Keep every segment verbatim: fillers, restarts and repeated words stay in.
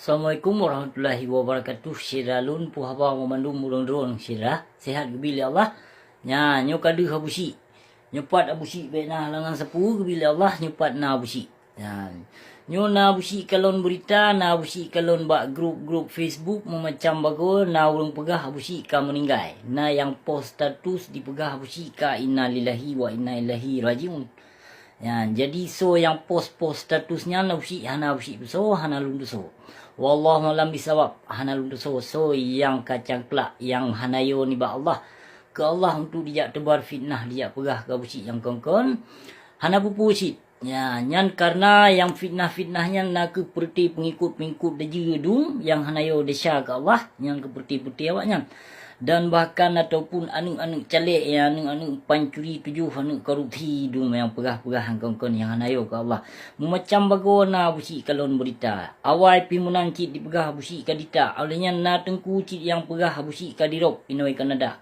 Assalamualaikum warahmatullahi wabarakatuh. Syedara lôn, peue haba banmandum ureuëng droeneuh syedara? Sehat geubi lé Allah. Nya, nyoe ka deuh Abu Syik. Nyoe pat Abu Syik bék na halangan sapeue geubi lé Allah, nyoe pat na Abu Syik. Nya, nyoe na Abu Syik kalon beurita, na Abu Syik kalon bak grup-grup Facebook meumacam bagoe, na ureuëng peugah Abu Syik ka meuninggai. Na nyang post status dipeugah Abu Syik ka innalillahi wa inna ilaihi rajiun. Nyan, jadi soe nyang post-post status nyan Abu Syik hana Abu Syik tusoe, hana lôn tusoe. Wallahu a'lam bisawab, hana lôn tusoe soe nyang ka cangklak nyang hana yo nibak Allah. Keu Allah untuk dijak teubar fitnah, dijak peugah keu Abu Syik nyang kon-kon, hana peue-peue cit. Ya, nyan karena nyang fitnah-fitnah nyan na keuh peureuté peungikut-peungikut dajeu dum nyang hana yo desya keu Allah, nyang keupeureuté-peureuté awak nyan. Dan bahkan ataupun aneuëk-aneuëk calék, ya, aneuëk-aneuëk pancuri tujoh, aneuëk korupsi dum nyang peugah-peugah nyang kon-kon nyang hana yo keu Allah. Meumacam bagoe na Abu Syik kalon beurita. Awai pih meunan cit dipeugah Abu Syik ka dita. Óh lheueh nyan na teungku cit nyang peugah Abu Syik ka dirop inoi Kanada.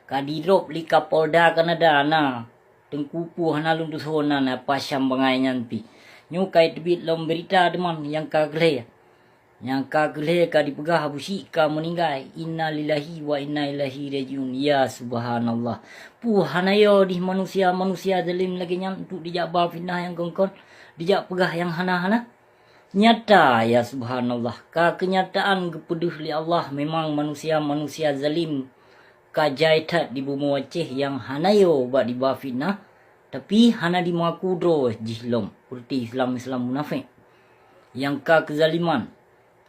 Ka dirop lé Kapolda Kanada na. Teungku peue hana lôn tusoe na, na pacam bangai nyan pih. Nyoe ka teubiet lom beurita teuma nyang ka keu lhée. Nyang ka keu lhée ka dipeugah Abu Syik ka meuninggai. Innalillahi wa inna ilaihi rajiun. Ya subhanallah. Peue hana yo dih manusia-manusia zalim lagée nyan untuk dijak ba fitnah nyang kon-kon, dijak peugah nyang hana-hana? Nyata, ya subhanallah, ka keunyataan geupeudeuh lé Allah, memang manusia-manusia zalim ka jai that di bumoe Aceh nyang hana yo bak diba fitnah, tapi hana dimaku droe jih lom, peureuté Islam-Islam munafék. Nyang ka keuzaliman,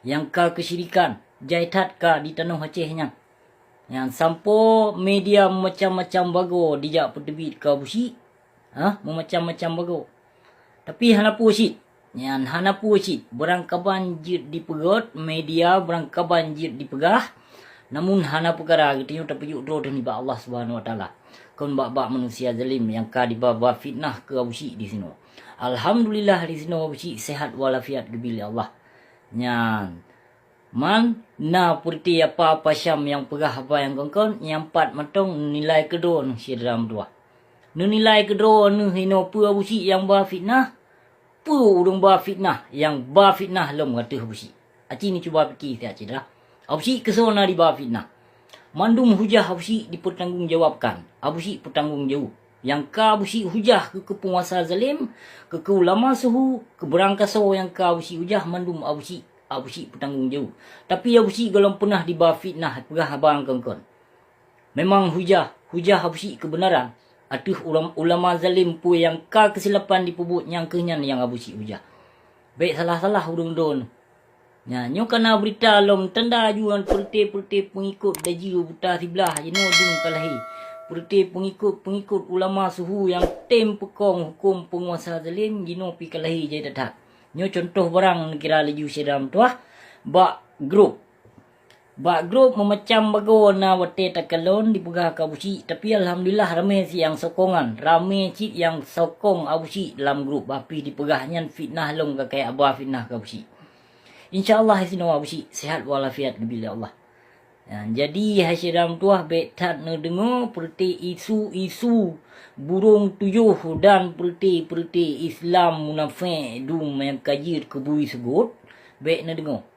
nyang ka keusyirikan, jai that ka di tanoh Aceh nyan. Nyang sampoe media meumacam-macam bagoe dijak peuteubiet keu Abu Syik, ha, meumacam-macam bagoe. Tapi hana peue cit. Nyan hana peue cit. Beurangkaban jeuet dipeugét, media beurangkaban jeuet dipeugah, namun hana peukara geutanyoe tapeujok droe teuh nibak Allah Subhanahu Wa Taala. Kon bak-bak manusia zalim nyang ka diba-ba fitnah keu Abu Syik disinoe. Alhamdulillah, disinoe Abu Syik sehat walafiat geubi lé Allah. Nyan, man na peureuté apa-apa syam nyang peugah haba nyang kon-kon, nyang pat mantong nilai keudroe neuh syedara meutuwah. Neunilai keudroe neuh inoe peue Abu Syik nyang ba fitnah, peue ureuëng ba fitnah nyang ba fitnah lom ateueh Abu Syik. Aci neucuba pike siat syedara. Abu Syik keusoe na diba fitnah. Mandum hujah Abu Syik dipeutanggong jawabkan. Abu Syik peutanggong jaweueb. Nyang ka Abu Syik hujah keu, keu peunguasa zalim, keu, keu ulama suhu, keu beurangkasoe nyang ka Abu Syik hujah mandum Abu Syik, Abu Syik peutanggong jaweueb. Tapi Abu Syik gohlom peunah diba fitnah peugah haba nyang kon-kon. Memang hujah, hujah Abu Syik keubeunaran ateueh ulam-, ulama zalim peue nyang ka keusilapan dipeubuet nyang keuh nyan nyang Abu Syik hujah. Bék salah-salah ureuëng droe neuh. Nyan, nyoe ka na beurita lom tanda aju ngon peureuté-peureuté peungikot dajeu buta siblah jinoe dum ka lahé. Peureuté peungikot-peungikot ulama suhu nyang tem peukong huköm peunguasa zalim jinoe pih ka lahé jai that-that. Nyoe cuntoh barang neukira laju syedara meutuwah bak grup. Bak grup meumacam bagoe na watée takalon dipeugah keu Abu Syik, tapi alhamdulillah ramé cit nyang sokongan, ramé cit nyang sokong Abu Syik lam grup, bah pih dipeugah nyan fitnah lom ka kayée haba fitnah keu Abu Syik. Insya Allah disinoe Abu Syik sehat walafiat geubi lé Allah. Ya, jadi hai syedara meutuwah bék that neudeungoe peureuté isu-isu burông tujoh dan peureuté-peureuté Islam munafék dum nyang ka jeuet keu bui seugot, bék neudeungoe.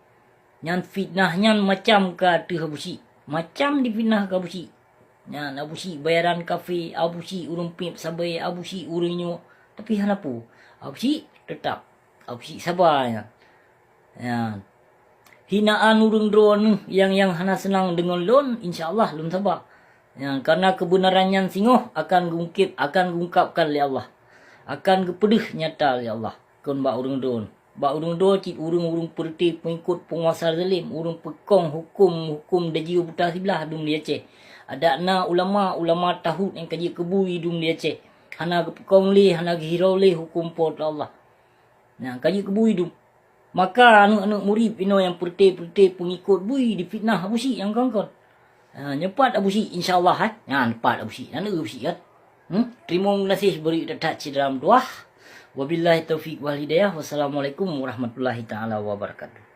Nyan fitnah nyan macam ka ateueh Abu Syik. Macam difitnah keu Abu Syik. Nyan Abu Syik bayaran kafé, Abu Syik ureuëng péng sabe, Abu Syik ureuëng nyoe. Tapi hana peue. Abu Syik teutap. Abu Syik saba nyan. Nyan. Hinaan ureuëng droe neuh nyang, nyang hana seunang deungon lôn, insya Allah lôn saba. Nyan, karena keubeunaran nyan singoh akan geungkép, akan geungkapkan lé Allah. Akan geupeudeuh nyata lé Allah. Kon bak ureuëng droe. Bak ureuëng droe cit ureuëng-ureuëng peureuté peungikot peunguasa zalim, ureuëng peukong huköm-huköm dajeu buta siblah dum di Aceh. Adak na ulama-ulama taghut nyang ka jeuet keu bui dum di Aceh. Hana geupeukong lé, hana geuhirau lé huköm Po teu Allah. Nyan, ka jeuet keu bui dum. Maka aneuëk-aneuëk murit inoe nyang peureuté-peureuté peungikot bui difitnah Abu Syik nyang kon-kon. Ha, nyoe pat Abu Syik, insya Allah, eh. Nyan pat Abu Syik, nyan Abu Syik kan. Hmm? Teurimong geunaséh bri that-that syedara meutuwah. Wabillahi taufiq wal hidayah. Wassalamualaikum warahmatullahi taala wabarakatuh.